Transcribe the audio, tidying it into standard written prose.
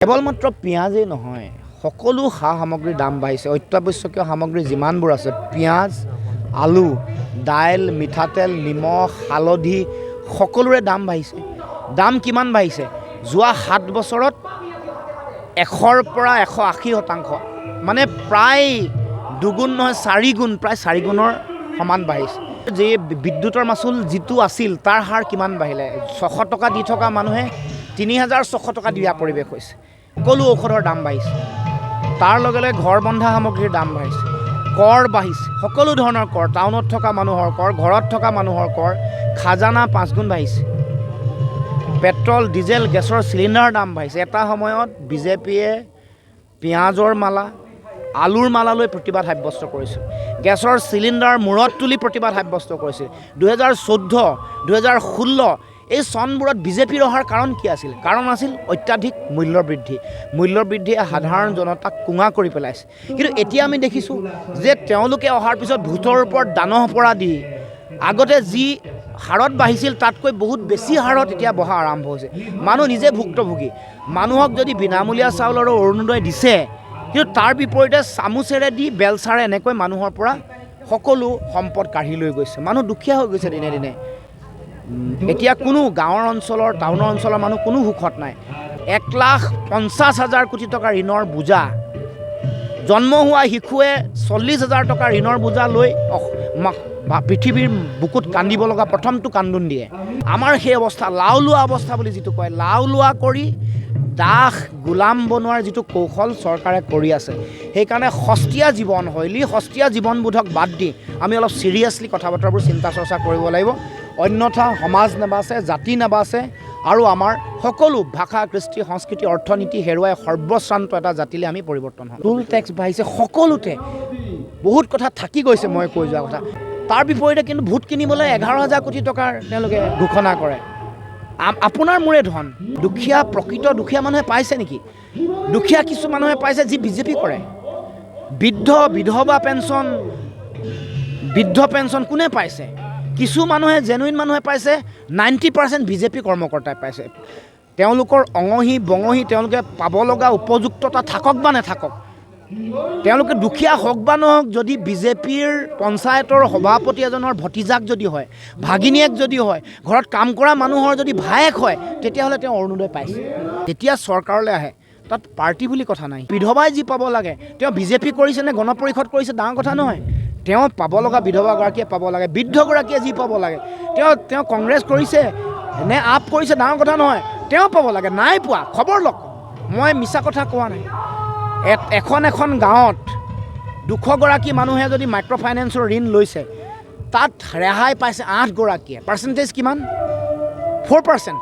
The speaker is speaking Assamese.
কেৱল মাত্ৰ পিঁয়াজেই নহয়, সকলো সা সামগ্ৰীৰ দাম বাঢ়িছে। অত্যাৱশ্যকীয় সামগ্ৰী যিমানবোৰ আছে, পিঁয়াজ, আলু, দাইল, মিঠাতেল, নিমখ, হালধি, সকলোৰে দাম বাঢ়িছে। দাম কিমান বাঢ়িছে? যোৱা 7 বছৰত 100ৰ পৰা 180%, মানে প্ৰায় দুগুণ নহয় চাৰিগুণ, প্ৰায় চাৰিগুণৰ সমান বাঢ়িছে। যে বিদ্যুতৰ মাচুল যিটো আছিল তাৰ হাৰ কিমান বাঢ়িলে? 600 টকা দি থকা মানুহে 3600 টকা দিয়া পৰিৱেশ হৈছে। সকলো ঔষধৰ দাম বাঢ়িছে, তাৰ লগে লগে ঘৰ বন্ধা সামগ্ৰীৰ দাম বাঢ়িছে, কৰ বাঢ়িছে, সকলো ধৰণৰ কৰ, টাউনত থকা মানুহৰ কৰ, ঘৰত থকা মানুহৰ কৰ, খাজানা 5 গুণ বাঢ়িছে, পেট্ৰল, ডিজেল, গেছৰ চিলিণ্ডাৰৰ দাম বাঢ়িছে। এটা সময়ত বিজেপিয়ে পিঁয়াজৰ মালা, আলুৰ মালা লৈ প্ৰতিবাদ সাব্যস্ত কৰিছিল, গেছৰ চিলিণ্ডাৰ মূৰত তুলি প্ৰতিবাদ সাব্যস্ত কৰিছিল। 2014, 2016 এই চনবোৰত বিজেপিৰ অহাৰ কাৰণ কি আছিল? কাৰণ আছিল অত্যাধিক মূল্যবৃদ্ধি। মূল্যবৃদ্ধিয়ে সাধাৰণ জনতাক কোঙা কৰি পেলাইছে। কিন্তু এতিয়া আমি দেখিছোঁ যে তেওঁলোকে অহাৰ পিছত ভূতৰ ওপৰত দানহ পৰা দি আগতে যি হাৰত বাঢ়িছিল তাতকৈ বহুত বেছি হাৰত এতিয়া বঢ়া আৰম্ভ হৈছে। মানুহ নিজে ভুক্তভোগী। মানুহক যদি বিনামূলীয়া চাউল আৰু অৰুণোদয় দিছে, কিন্তু তাৰ বিপৰীতে চামুচেৰে দি বেলচাৰে এনেকৈ মানুহৰ পৰা সকলো সম্পদ কাঢ়ি লৈ গৈছে। মানুহ দুখীয়া হৈ গৈছে দিনে দিনে। এতিয়া কোনো গাঁৱৰ অঞ্চলৰ, টাউনৰ অঞ্চলৰ মানুহ কোনো সুখত নাই। 1,50,000 কোটি টকা ঋণৰ বোজা, জন্ম হোৱা শিশুৱে 40,000 টকা ঋণৰ বোজা লৈ পৃথিৱীৰ বুকুত কান্দিব লগা প্ৰথমটো কান্দোন দিয়ে। আমাৰ সেই অৱস্থা, লাও লোৱা অৱস্থা বুলি যিটো কয়, লাও লোৱা কৰি দাস গোলাম বনোৱাৰ যিটো কৌশল চৰকাৰে কৰি আছে, সেইকাৰণে সস্তীয়া জীৱনশৈলী, সস্তীয়া জীৱনবোধক বাদ দি আমি অলপ ছিৰিয়াছলি কথা বতৰাবোৰ চিন্তা চৰ্চা কৰিব লাগিব। অন্যথা সমাজ নাবাচে, জাতি নাবাচে, আৰু আমাৰ সকলো ভাষা, কৃষ্টি, সংস্কৃতি, অৰ্থনীতি হেৰুৱাই সৰ্বশ্ৰান্ত এটা জাতিলৈ আমি পৰিৱৰ্তন হ'ম। টোল টেক্স বাঢ়িছে সকলোতে, বহুত কথা থাকি গৈছে মই কৈ যোৱা কথা। তাৰ বিপৰীতে কিন্তু ভোট কিনিবলৈ 11,000 কোটি টকাৰ তেওঁলোকে ঘোষণা কৰে। আপোনাৰ মোৰে ধন, দুখীয়া, প্ৰকৃত দুখীয়া মানুহে পাইছে নেকি? দুখীয়া কিছু মানুহে পাইছে যি বিজেপি কৰে। বৃদ্ধ, বিধৱা পেঞ্চন, বৃদ্ধ পেঞ্চন কোনে পাইছে? কিছু মানুহে, জেনুইন মানুহে পাইছে। 90% বিজেপি কৰ্মকৰ্তাই পাইছে। তেওঁলোকৰ অঙহী বঙহী, তেওঁলোকে পাব লগা উপযুক্ততা থাকক বা নাথাকক, তেওঁলোকে দুখীয়া হওক বা নহওক, যদি বিজেপিৰ পঞ্চায়তৰ সভাপতি এজনৰ ভতিজাক যদি হয়, ভাগিনীয়েক যদি হয়, ঘৰত কাম কৰা মানুহৰ যদি ভায়েক হয়, তেতিয়াহ'লে তেওঁ অৰুণোদয় পাইছে। যেতিয়া চৰকাৰলৈ আহে তাত পাৰ্টি বুলি কথা নাই। বিধৱাই যি পাব লাগে, তেওঁ বিজেপি কৰিছে নে গণ পৰিষদ কৰিছে ডাঙৰ কথা নহয়। তেওঁ পাব লগা বিধৱাগৰাকীয়ে পাব লাগে, বৃদ্ধগৰাকীয়ে যি পাব লাগে, তেওঁ কংগ্ৰেছ কৰিছে নে আপ কৰিছে ডাঙৰ কথা নহয়, তেওঁ পাব লাগে। নাই পোৱা, খবৰ লওক, মই মিছা কথা কোৱা নাই। এখন এখন গাঁৱত 200 গৰাকী মানুহে যদি মাইক্ৰ' ফাইনেন্সৰ ঋণ লৈছে, তাত ৰেহাই পাইছে 8গৰাকীয়ে। পাৰ্চেণ্টেজ কিমান? 4%।